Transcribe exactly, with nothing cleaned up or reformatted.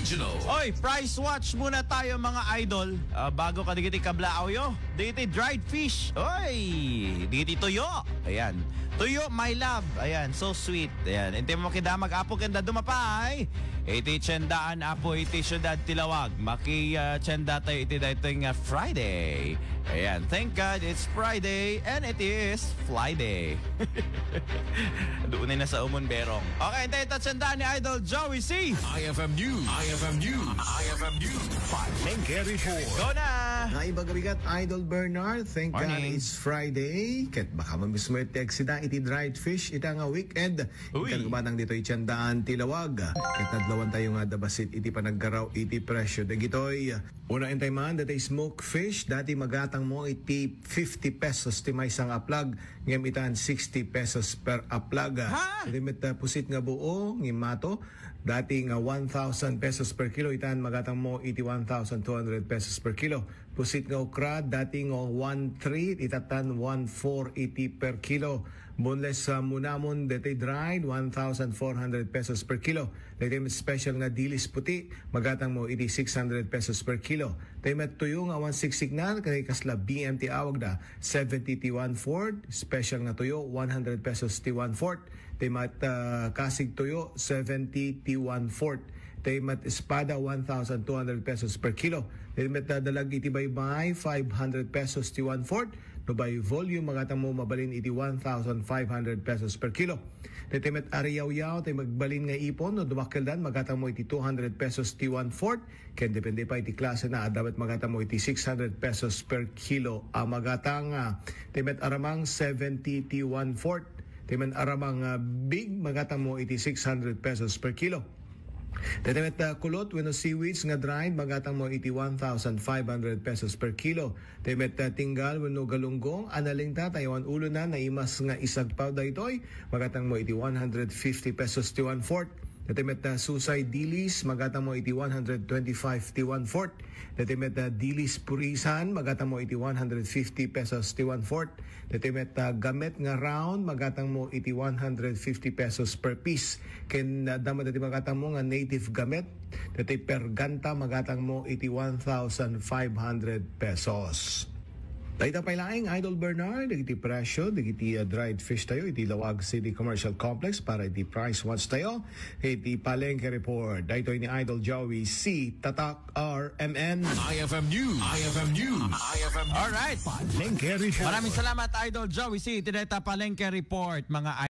Oy, price watch muna tayo, mga idol. Ah, bago kadagiti kablaawyo, diti dried fish. Oy, diti tuyo. Ayan. Tuyo, my love. Ayan, so sweet. Ayan. Intay makidamag, Apo, kanda dumapay. Iti tiendaan, Apo, iti siyudad ti Lawag. Maki, ah, tienda tayo iti daytoy nga Friday. Ayan. Thank God it's Friday and it is Friday. Doon na sa umon, Berong. Okay, intay ta tiendaan ni Idol Joey C. I F M News. I F M News. I F M News. Palengke Report. Go na! Ay, bagabigat, Idol Bernard. Thank God Morning. It's Friday. Ket baka mamismo ti agsida iti dried fish ita nga weekend. Uy. Ikan kumatang ditoy tiendaan ti Lawag. Ket nadlawan tayo nga dabasit iti panaggaraw iti presyo dagitoy. Una, intay man, dati smoke fish, dati magatang mo iti fifty pesos ti maysa nga aplag, ngem itan sixty pesos per aplag. Ha? Iti met, ah, pusit nga buo, ngimato, dati nga one thousand pesos per kilo, itan magatang mo iti one thousand two hundred pesos per kilo. Pusit nga okra, dati nga one three, itatan one four eighty per kilo. Boneless, ah, munamon, dati dried, one thousand four hundred pesos per kilo. Dati met special nga dilis puti, magatang mo iti six hundred pesos per kilo. Dati met tuyo nga one six signal, kay kasla B M ti awagda, seventy ti one fourth, special nga tuyo, one hundred pesos ti one fourth. Dati met, ah, kasig tuyo, seventy ti one fourth. Dati met espada, one thousand two hundred pesos per kilo. Dati met, ah, dalag iti baybay, five hundred pesos ti one fourth. No by volume, magatang mo mabalin iti one thousand five hundred pesos per kilo. Dati met ariyawyaw, dati magbalin nga ipon, no dumakkeldan, magatang mo iti two hundred pesos ti one fourth. Ken depende pa iti klase na, adda met magatang mo iti six hundred pesos per kilo a magatang, ah. Dati met aramang, seventy ti one fourth. Dati met aramang, ah, big, magatang mo iti six hundred pesos per kilo. Dati met, ah, kulot wenno seaweeds nga dried, magatang mo iti one thousand five hundred pesos per kilo. Dati met, ah, tinggal wenno galunggong, analingta, tayawan ulo na, naimas nga isagpaw daytoy, magatang mo iti one hundred fifty pesos ti one fourth. Dati met, ah, susay dilis, magatang mo iti one hundred twenty-five ti one fourth. Dati met, ah, dilis purisan, magatang mo iti one hundred fifty pesos ti one fourth. Dati met, ah, gamet nga round, magatang mo iti one hundred fifty pesos per piece. Ken, ah, adda met dati magatang mo nga native gamet, dati perganta, magatang mo iti one thousand five hundred pesos. Dayta pay laeng, Idol Bernard, dagiti presyo dagiti, ah, dried fish tayo iti Laoag City Commercial Complex para iti price watch tayo iti Palengke Report. Daytoy ni Idol Joey C. Tatak R M N. I F M News. I F M News. I F M News. Alright. Palengke Report. Maraming salamat, Idol Joey C. Iti dayta Palengke Report, mga